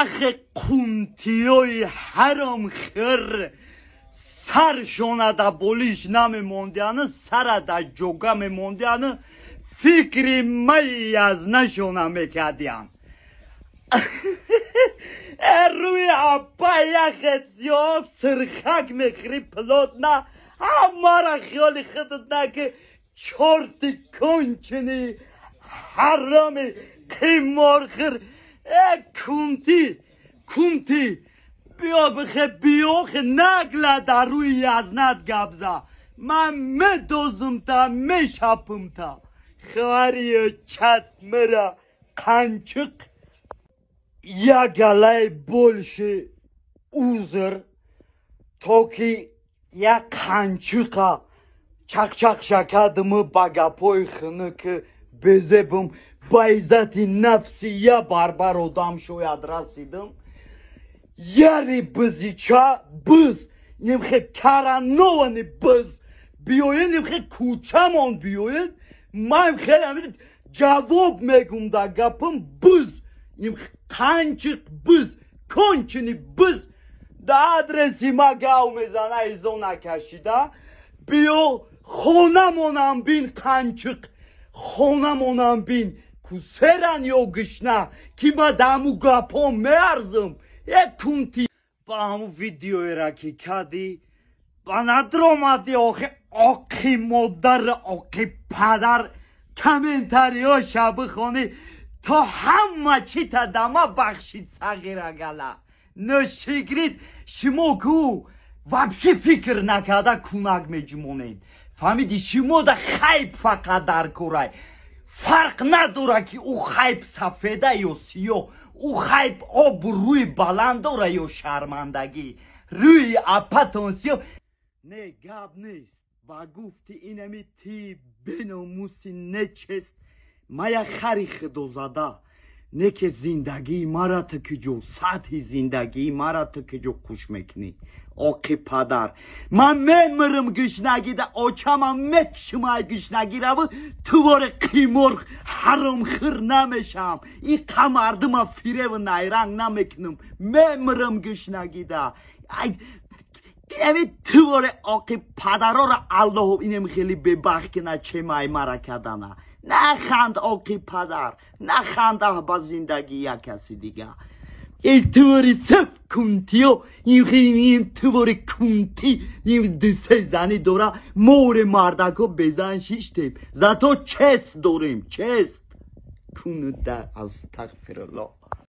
Яхе қунтиёи ҳаромхӯр саршона да болиш намемондиану, сара да ҷога мемондиану, фикри майи язнашона мекардиям. Рӯи апа яхе сиёҳ сирхак мехӯри, плотно ҳамара хиёли худат наки, чорти конченый ҳароми қиморхӯр. Э, кунти, кунти, биё, бихе, биё, хе нагла дар рӯи язнат гапза, ман медозумта, мешапумта, хвариё чат мера қанчиқ. Як галаи больше узр, то ки як қанчиқа чақчақ шакадиму ба гапҳои хунук безебум, ба иззати нафси я барбар одам шояд расидим. Яри бизича биз нимхе карановани биз биёед, нимхе кӯчамон биёед, ман хеле ҷавоб мегум да гапам. Биз қанчиқ, биз конченый биз да адреси ма гав мезана, изо накашида биё, хонамонам бин, қанчиқ, хонамонам бин, кусеран ё гишна, ки ма даму гапом меарзым. Е, кунти, ба ҳаму видеоера ки кади ба надромади, охи, оқи модар, оқи падар, комментариёша бихонӣ, то ҳама чита дама бахшид. Сағира гала ношикрит, шумо ку вообще фикр накарда кунак меҷумонед, фаҳмиди? Шумо да хайп фақат дар корай, фарқ надора, ки ӯ хайп сафеда ё сиёҳ, ӯ хайп обу рӯи баланд дора ё шармандагӣ. Рӯи апатон сиёҳ не, гап нест. Ба гуфти инами ти беномуси нечест, ма як хари худозада не, ки зиндагии мара ту киҷо, сатҳи зиндагии мара ту киҷо қуш мекунӣ, оқи падар? Ман мемирим гишнагида, очамам мекшимай гишнагираву тувори қимор ҳаромхӯр намешавам. И қа мардума фиреву найранг намекунам, мемирим гишнагида. Инами тувори оқи падарора Аллоҳу инем хеле бебахт кина, чемай мара кардана. Наханд, оқи падар, наханд ба зиндагии як каси дига. Эй, твори сиф кунтиё, ин твори кунти, ин дусе зани дора, море мардако безан шиштем, зато честь дорем, честь. Кунуда, астағфируллоҳ.